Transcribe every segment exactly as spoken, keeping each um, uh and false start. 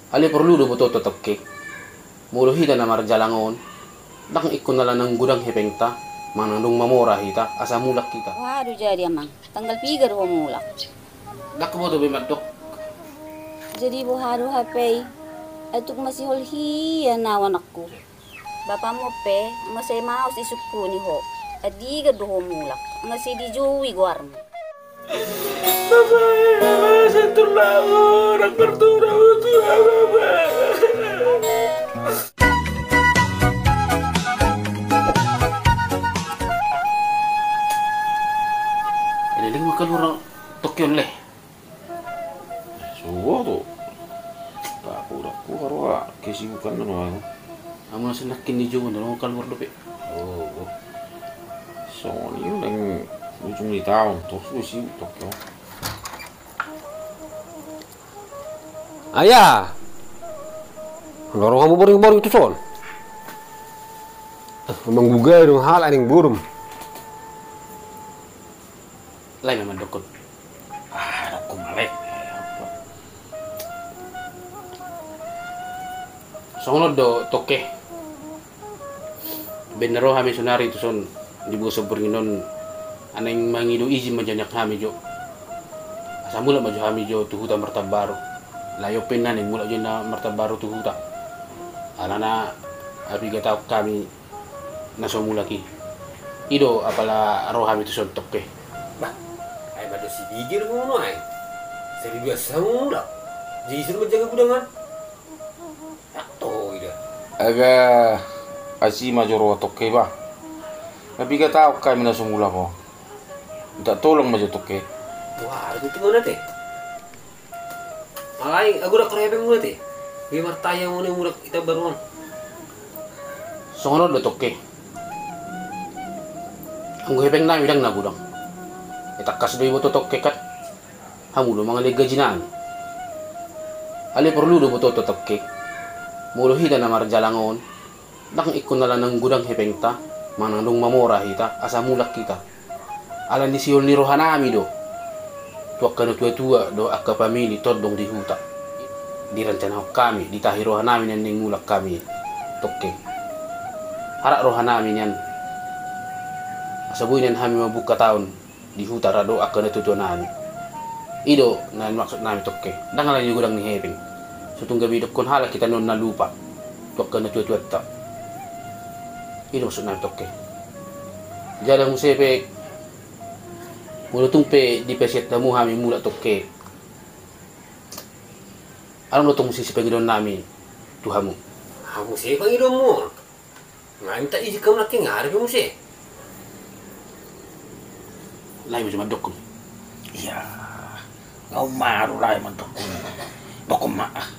Alai porlu do botoonta, Tokke. Molo hita na marjalang on, ndang ingkon ala naung godang hepengta manang dung mamora hita asa mulak hita. Waduh, jadi, Amang. Tanggal piga do ho mulak? Ndang huboto be mandok. Jadi boha do hape i? Ai tuk masihol hian au, anakku. Bapamu pe nga sai maos disungkuni ho. Andigan do ho mulak, nga sai dijou i goarmu. Bapa, bapa, santur laho, ndang martua, tua, bapa. Ini leleng ma kaluar, Tokke, on, le. Suo tu. Tak aku, tak aku, karo kesibukan na, no. Amu na sinakin ni Jowo, no, kaluar dope. Oh, oh. Songon i, nang ujung ni taon, tor suo sibuk, Tokke. Ayah. Ndorong hamu boring-boring tuson. Manggugai do halak ning borum. Lae ma mandokkon. Ah, dokkon ma, lae. Songon on do, Tokke. Baen na ro hami sonari tuson di boso borngin on, naeng mangido izin ma jo nian hami jo. Asa mulak ma jo hami jo tu huta Martambaru. Lae, on pe naeng mulak jo na Martambaru tu huta. Alana apiga taon hami na so mulak i. I do apala ro hami tuson, Tokke. Bah, ai mandok si Bigir, ngunu ai. Seri biasa mulak. Jadi suruh menjaga gudangan. Atto ida. Aga asi ma jo ro, Tokke, bah. Apiga taon hami na so mulak ho. Minta tolong ma jo, Tokke. Wah, itu gimana, te? Alai, aku dak karo hepeng muna, te. Dia martanya muna, muna kita baru on. Songon on do, Tokke. Anggo hepeng nami ndang na godang. Ai tangkas do iboto, Tokke, kan. Hamu do mangalehon gaji nami. Alai porlu do botoonta, Tokke. Molo hita na marjalang on, ndang ingkon ala naung godang hepengta manang dung mamora hita asa mulak hita. Ala ni sihol ni roha nami do tu angka natua-tua dohot angka pamili tondong di huta. Dirancanahon hami, ditahi roha nami nian naeng mulak hami, Tokke. Arap roha nami nian asa boi nian hami mambuka taon di huta rap dohot angka natua-tua nami. I do na maksud nami, Tokke. Ndang ala ni godang ni hepeng. So tung gabe didokkon halak hita on na lupa tu angka natua-tuanta. I do maksud nami, Tokke. Jala muse pe, molo tung pe dipasiat hamu hami mulak, Tokke, adong do tong muse sipangidoon nami tu hamu. Hamu muse pangidoonmu? Nga minta izin hamu nangkin, nga ada pe muse. Lae ma jo mandokkon. Iya. Nga ummaru lae mandokkon. Dokkon ma, ah.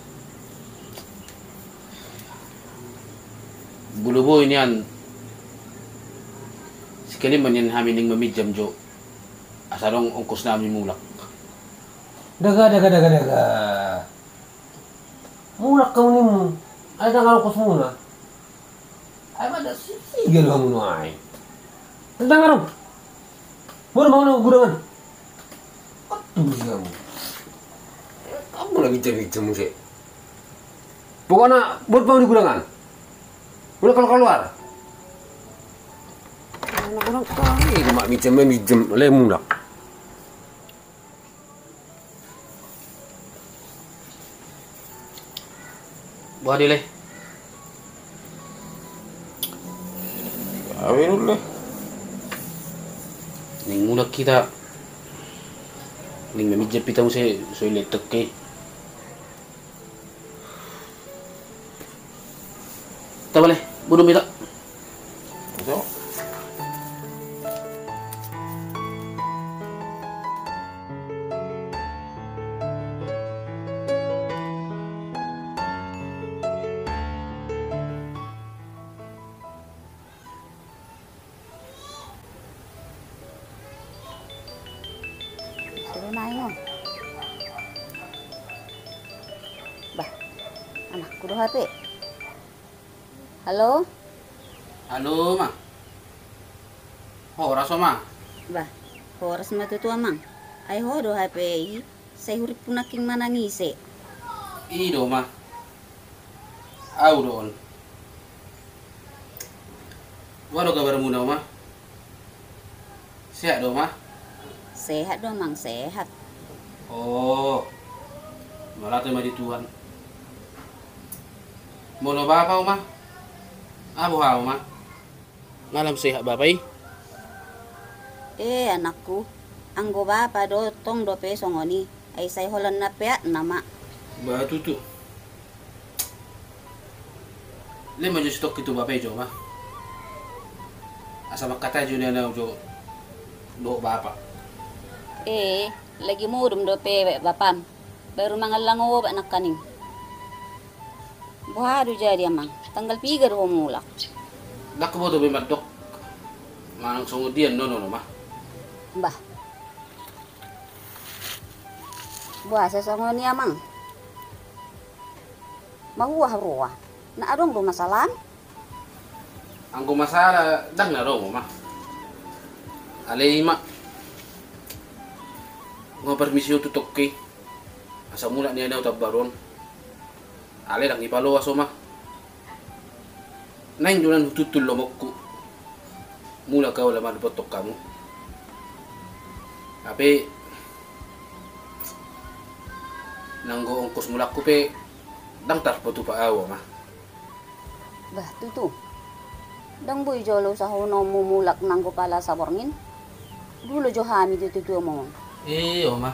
Molo boi nian, sekali ma nian hami naeng maminjam jo. Asa adong ongkos nami mulak. Daga, daga, daga, daga. Mulak hamu nimmu, ai ndang adong ongkosmuna. Ai mada si, si, gelo hamu nuaeng. Ndang adong. Molo mau na gudangan. Aduh, si hamu. Hamu na minjam-minjam muse. Pokokna, buat mau di gudangan. Mula kaluar-kaluar. Anak orang kaya ini, mak minjam, minjam, le mulak. Boha do, le? Awe dulu, le. Naeng mulak hita. Naeng maminjam hita muse, so i, le, Tokke. Tabo, le, bodom hita. Ido. Suruh naik, Om. Bah, anakku do hape. Halo? Halo, Ma. Horas ho, Ma? Bah, horas ma tutu, Amang. Ai ho do hape i, sai hurippu nangkin manang ise. I do, Ma. Au do on. Boha do kabarmuna, Oma? Sehat do, Oma? Sehat do, Amang, sehat. O, mauliate ma di Tuhan. Molo Bapa, Oma? Aha boha, Oma? Nga lam sehat Bapa i? E, anakku, anggo Bapa do tong dope songon i, ai sai holan na peak nama. Ba tutu. Lehon ma jo sitongkin tu Bapa i jo, Oma. Asa mangkatai jo nian au jo dohot Bapa. E, lagi modom dope Bapam. Baru mangallang obat nangkaning. Boha do jadi, Amang? Tanggal piga do ho mulak? Ndang huboto be mandok manang songon dia annon on, Oma. Bah. Boasa songon i, Amang? Mahuah roha. Na adong do masalam? Anggo masalah ndang na adong, Oma. Alai i ma, nga parmisi au tu tongki. Asa mulak nian au tu ambaru on. Alai ndang dipaloas, Oma. Naeng do nian hutuntun lomoku. Mulak au lam mandapothon hamu. Hape nanggo ongkos mulakku pe ndang tarpatupa au, Oma. Bah, tutu. Ndang boi jolo usahononmu mulak nanggo pala saborngin. Dulu jo hami di tutu, Amang. E, Oma.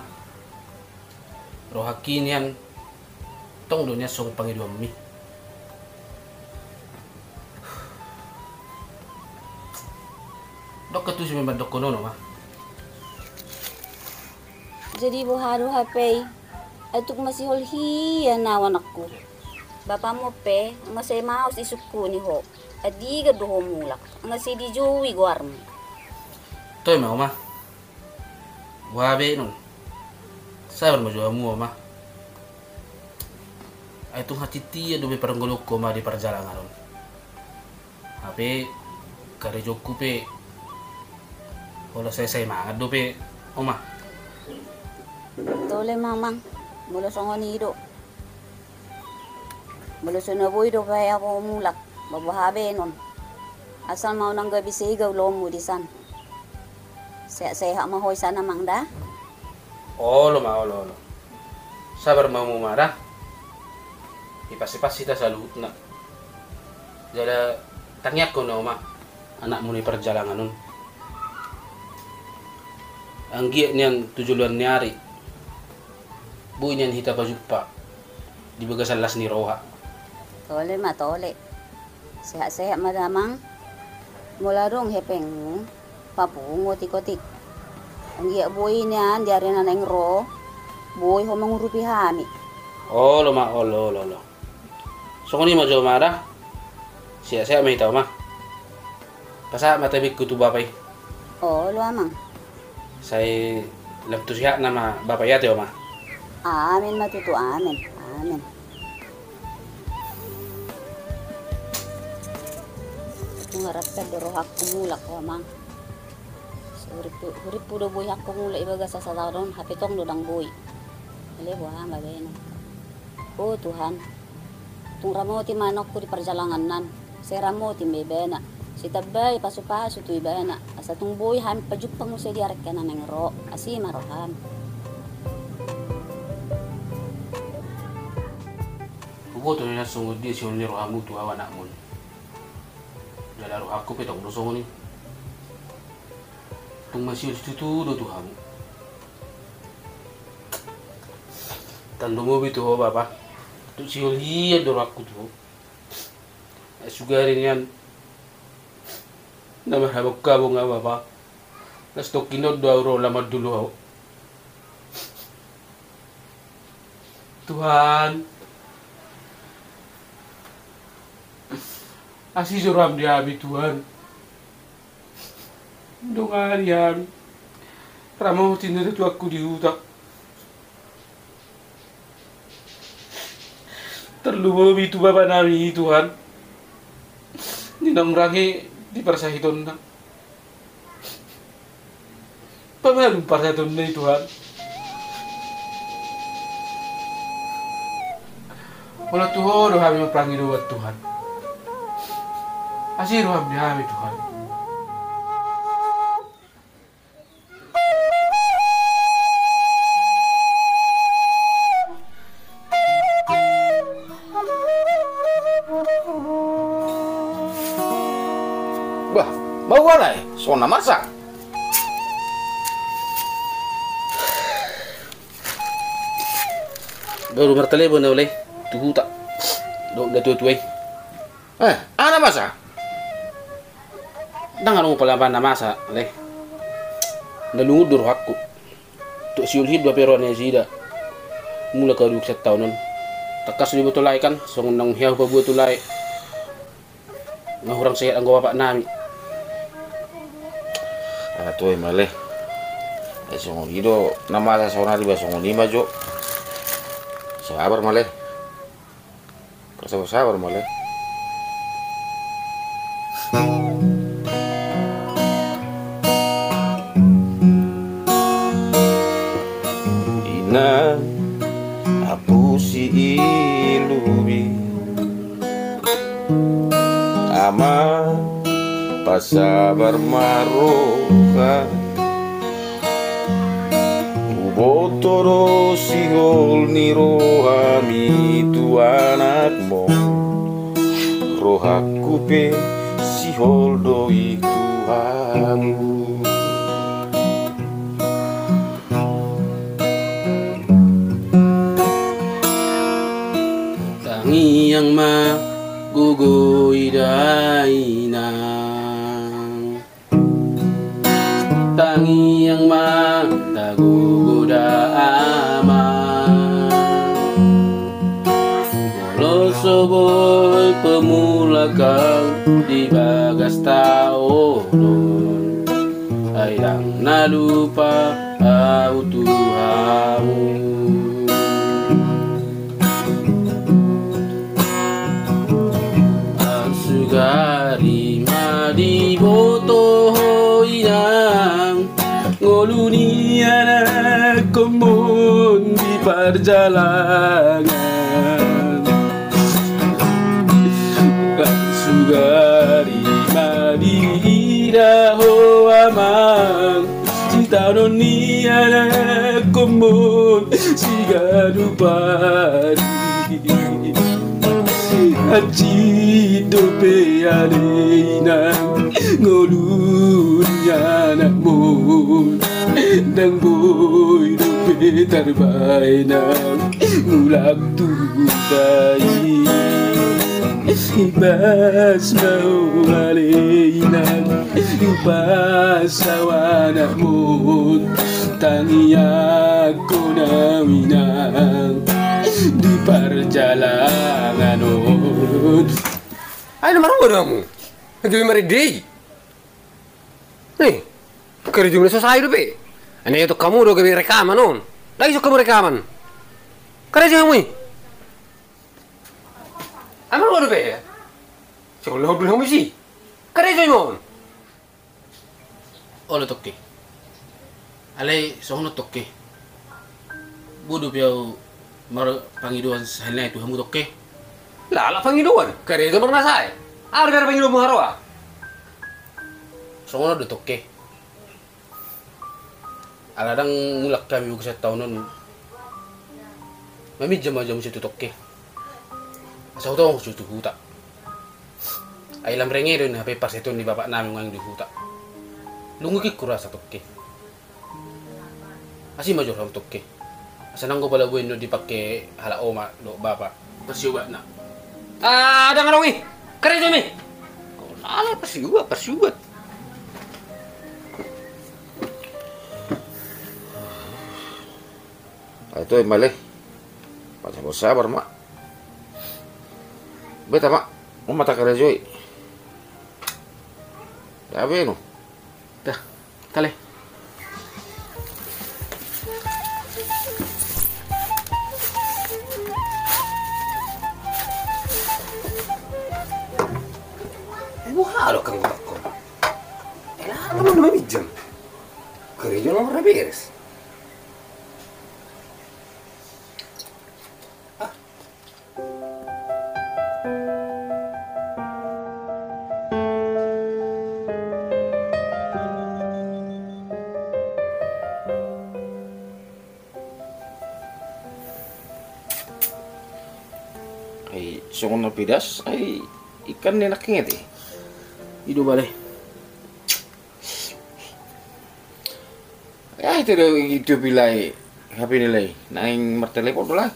Rohangki nian tong do nian songon pangidoanmi. Ndang hutusi ma mandokkon on, Oma. Jadi boha do hape i? Ai tung masihol hian au, anakku. Bapam on pe nga sai maos disungkuni ho. Andigan do ho mulak, nga sai dijou i goarmu. Toe ma, Oma. Boha be annon? Sabar ma jo hamu, Oma. Ai tung hatitian dope parngoluonku, Oma, di parjalangan on. Hape karejongku pe holan sai-sai mangan dope, Oma. Tole ma, Amang, molo songon i do. Molo so na boi do bae au mulak, ba boha be annon. Asal ma unang gabe sega ulaonmu disan. Sehat-sehat ma ho i san, Amang, da? Olo ma, olo, olo. Sabar ma hamu, Oma, da. Dipasu-pasu hita saluhutna. Jala tangiangkon au ma anakmu na di parjalangan on. Anggiat nian tu joloan ni ari boi nian hita pajumpa di bagasan las ni roha. Tole ma, tole. Sehat-sehat ma, Damang. Molo adong hepengmu, papungu otik-otik. Anggiat boi nian di ari na naeng ro, boi ho mangurupi hami. Olo ma, olo, olo, olo. Songon i ma jo, Oma, da. Sehat-sehat ma hita, Oma. Pasahat ma tabengku tu bapa i. Olo, Amang. Sai lam tu sehatna ma bapa i ate, Oma. Amin ma tutu, amin. Amin. Mangharapkan do rohangku mulak ho, Amang. Hurippu, hurippu do boi hangku mulak di bagasan sataon on, hape tong do ndang boi. Alai boha ma baenon. O Tuhan, tung ramoti ma anakku di parjalanganna, sai ramoti ma ibana, sai tambai pasu-pasu tu ibana, asa tung boi hami pajumpa muse di ari na naeng ro, asi ma roham. Huboto do nian songon dia sihol ni rohamu tu au anakmu on. Jala rohangku pe tong do songon i. Tung masihol situtu do tu hamu. Tarlumobi tu ho, Bapa. Tung sihol hian do rohangku tu ho. Ai sugari nian na marhabangkabang au, Bapa. Las tongkin on do au ro lam mandulu ho. Tuhan, asi jo roham di hami, Tuhan. Dongani hami. Ramoti na tuanku di huta. Tarlumobi tu bapa nami i, Tuhan. Ninangrang i di parsahitonna. Pamalum parsahitonna i, Tuhan. Molo tu Ho do hami marpangidoan, Tuhan. Asi rohaM di hami, Tuhan. Bah, mago alai, songon na masa. Baru martalebon au alai tu huta dohot natuatua i. Eh, aha na masa? Ndang adong pala na masa alai. Na lungun do rohangku. Tung sihol hian do hape roha ni nasida. Mulak au di bagasan taon on. Tangkas do diboto lae kan, songon naung hea hupaboa tu lae. Nga hurang sehat anggo bapaknami. Ala toe ma ale. Ai songon i do na masa saonari, ba songon i ma jo. Sabar ma ale. Sabar, sabar ma ale. Inang, apusi i lubi. Ama, pasabar ma roha. Huboto do sihol ni rohami tu anakmu. Rohangku pe sihol do i tu hamu. Tangiang ma gogo i da inang. Tangiang ma tagogo da ama. Molo so boi pemulak au di bagas taon on, ai ndang na lupa au tu hamu. Sugari ma diboto ho inang, ngolu ni anakkonmon di parjalangan. Sugari ma diida ho amang, sitaonon ni anakkonmon siganup ari. Hansit dope ale inang ngolu ni anakmon, ndang boi dope tarbaen au mulak tu huta i. Imbas ma ho ale inang, imbas au anakmon, tangiangkon au inang di parjalangan on. Ai na marunga do hamu? Gabe marende i. Nih, karejo muna so sae dope. Ane ito kamu do gabe rekaman on. Lagi so kamu rekaman. Karejo hamu i. Amang olo dope. Sikola hudul hamu isi. Karejo imon. Olo tokke. Alai songon on tokke. Bodo pe au marpangidoan sahali nai tu hamu tokke. Lala pangidoan. Karejo marnasa e. Ari ari pangidoan muharoa. Songon on do tokke. Ala ndang mulak hami bagasan taon on. Maminjam ma jo muse tu tokke. Asa hutongos jo tu huta. Ai lam renge do inna hape parseton ni bapaknami nuaeng di huta. Lunggik hurasa tokke. Asi ma jo roham tokke. Asa nanggo pala boi annon dipake halak oma dohot bapa. Pasiobatna. Ah, ndang adong i. Karejo mi. Ala pasiobat, pasiobat. Ai toe ma ale. Pasabar-sabar ma. Beta ma. On ma takarejoi. Gabe nu. Dah. Tale. Ai boha do anggo dokkon? Ai lama do maminjam. Karejo na marberes. Ah. Ai songon na pidas ai ikan ni nangkin ate. I do bale. Ya, itu do itu pilai H P ni lai. Naeng martelepon do lai.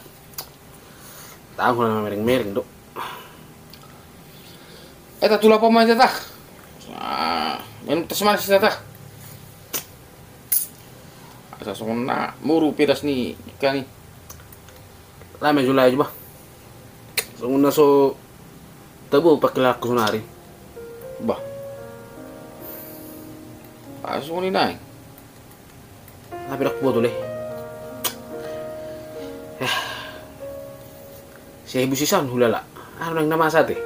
Tahu na mereng-mereng do. Eh, tatulak ma hita tah. Ah, minum teh manis hita tah. Asa songon na muru pidas ni ikan i. Lame jo lai jo bah. Songon na so tabo pangkilalanku sonari. Bah. Asa songon i nai. Tapi dak botol eh. Yah. Si Busisan hulala. Aha naeng na masa ate.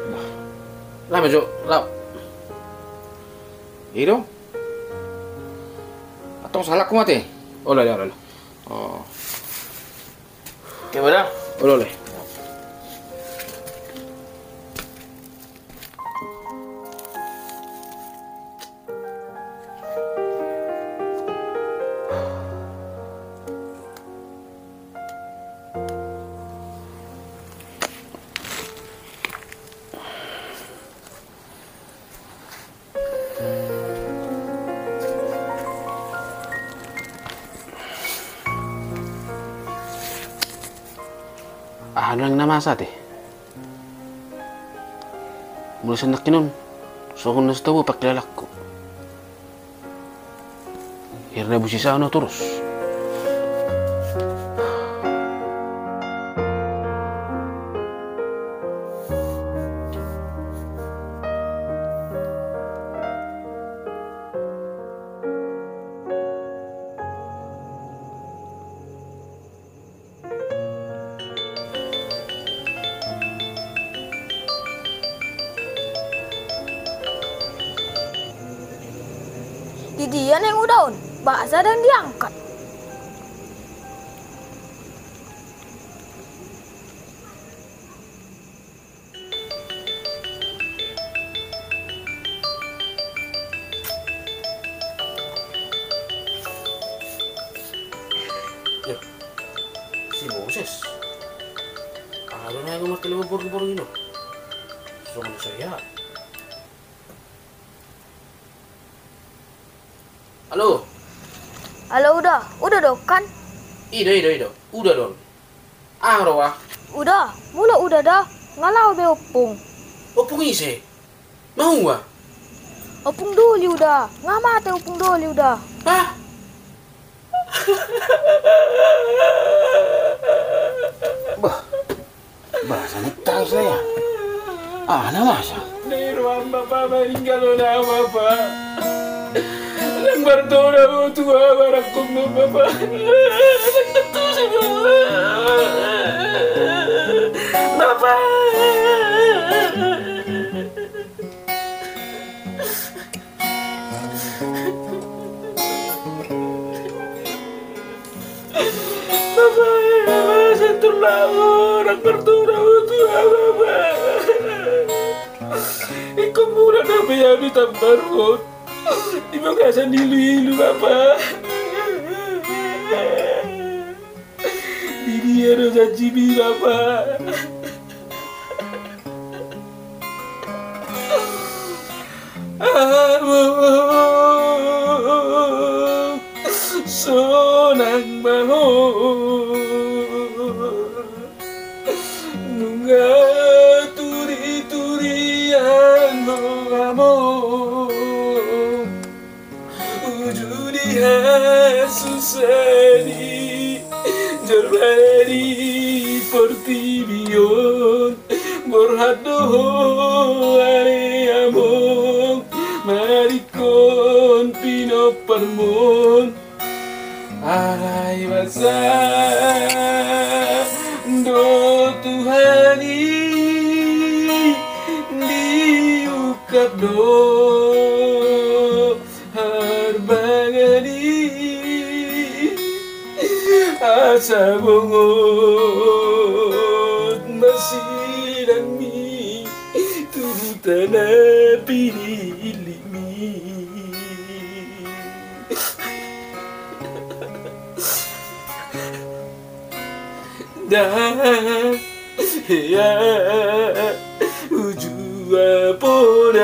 Bah. Lame jo lau. I do. Antong sahalakku ma ate. Olo, olo, olo. Oh. Oke, bada. Olo, olo. Aha naeng na masa ate. Molo sian nangkin on songon na so tabo pangkilalanku. Hira na Busisan on torus. Di dia naeng uda on, boasa ndang diangkat. Yo, si Moses. Aha do naeng martelepon borngin-borngin on. Songon na so hea. Halo. Halo uda, uda do kan? I do, i do, i do. Uda do on. Aha roha? Uda, molo uda da, nga laho be ompung. Ompung ise? Mahua? Ompung doli uda, nga mate ompung doli uda. Hah? Bah. Boasa na tangis na ia? Aha na masa? Di roham bapa, maninggal do na bapa. Ndang martoda ho tu amarangkon bapa. Ndang tentu si bapa. Bapa. Bapa, bapa, santur laho, ndang martoda ho tu ahu bapa. Ingkon mulak dope hami tambaru on di bagasan ilu-ilu bapa. Di dia do janjimi bapa? Amang, sonang ma ho. Nunga turi-turian ho amang. Uju ni hasusaan ni jolma di portibi on, borhat do ho ale amang, mangalingkon pinomparmon. Alai basa do Tuhan i, diungkap do harbangan i, asa bongot ma silangmi tu huta na pinillit. Ndang Hea, uju apolam,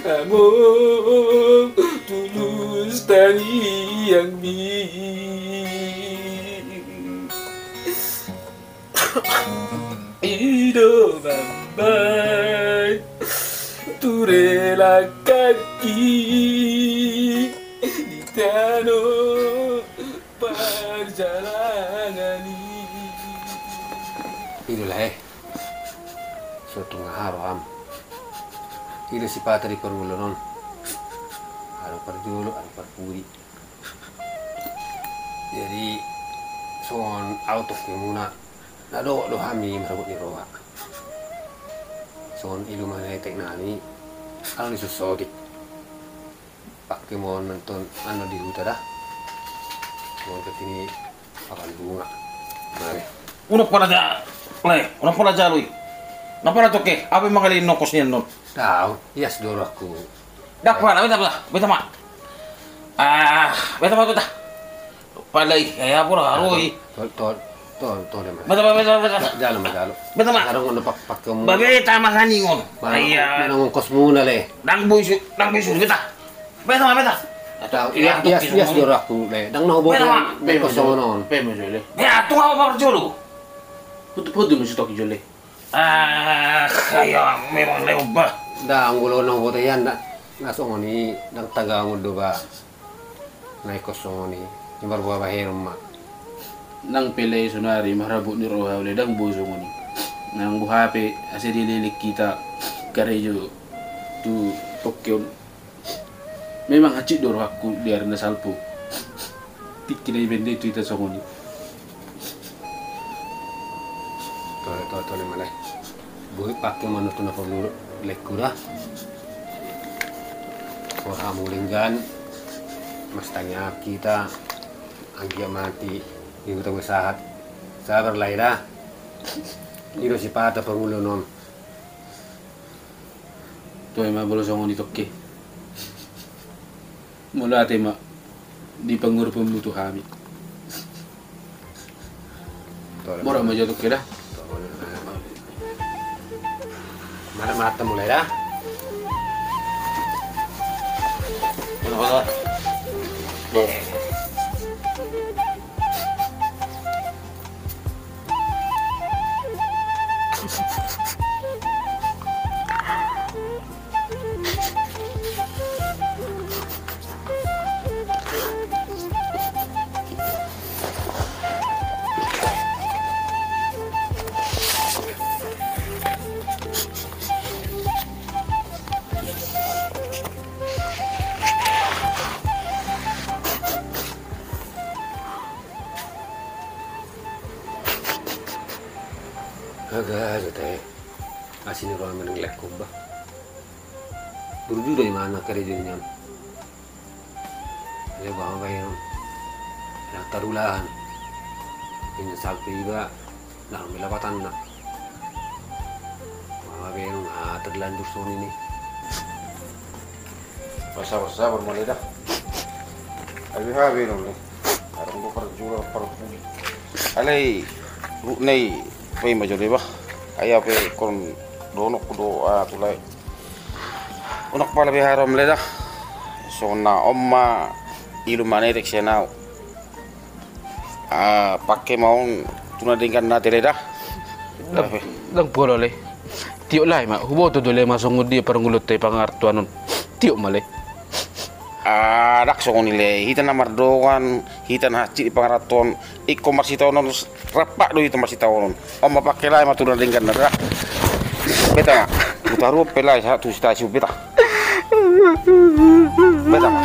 among tulus tangiangmi. I do mambaen ture langkangki di tano parjalanan i. I do lae, so tung aha roham? I do sipata di parngoluon on. Adong parjolo, adong parpudi. Jadi songon au tongkimuna, na dohot do hami marhabot ni roha. Songon Illuminati nami, ala ni songon sotik. Pake mon nonton anu di huta da. Songon ketini pakan bunga. Mari. Unang pala ja, lae, unang pala jalo i. Nang pala toke, ape mangalilingi nongkos nian non? Dao, ias do rohangku. Dang pala, beta, beta, beta ma. Ah, beta ma, beta. Pala i, ya, pura aro i. Tol, tol, tol, tol, ma. Beta ma, beta, beta. Ja-, jalo ma, jalo. Beta ma. Adong on do pak-, pake om. Ba beta ma saningon. Ba, iya. Manang ongkosmuna, lae. Dang boi su-, dang boi su, beta. Beta ma, beta. Dao, iya, ias, ias do rohangku, lae. Dang na huboto. Beta ma. Nongkos songon on. Pe ma jolo. Ya, tung au ma parjolo. Hutu-hutu ma sutok jolo. Ah, ayo, memang leo ba. Dang, anggo na huboto ian, na songon i, dang tagamon do ba. Na ingkon songon i, i marboa bahenon ma. Nang pe lae sonari marhabot ni roha, lae, dang boi songon i. Nang boha pe asa dileleng hita karejo tu tongki on. Memang hansit do rohangku di ari na salpu. Tingki na i baen do tu hita songon i. Tole, tole, tole ma, lae. Boi pake ma on tu na porlu, laengku, da. Boha hamu denggan, martangiang hita, anggiat mati di huta ma sahat. Sabar, lae, da. I do sipata parngoluon on. Toe ma molo songon i tongki. Mauliate ma di panguruponmu tu hami. Mora ma jo tongki da. Mantap, mantap mulai da. Mantap, mantap. Aga jo tahe. Asi ni roha manang lekkon ba. Burju do imana karejo nian. Ia ba ma bahenon. Dang tarulahan. Inna salpu iba. Dang mela patanna. Ba ma bahenon, ah, terlanjur songon i. Sabar, sabar, mulai da. Alai habe nol ni. Adong do parjolo parpudi. Alai ruk nai. Pe ma jolo ba. Ai ape kon donok do, ah, tulai. Unang pala be harom le da. Songon na on ma ilu manetek sian au. Ah, pake ma on tu na denggan na te le da. Dang, dang pola le. Tiop lae ma, huboto do le ma songon dia parngoluonta i pangartuanon. Tiop ma le. Ah, dang songon i le, hita na mardongan, hita na hansit di pangartuaon, ingkon marsitaonon, rap do hita marsitaonon. On ma pake lae ma tu na denggan na da. Beta ma, hutaruhon pe lae sahat tu sitasiun beta. Beta ma.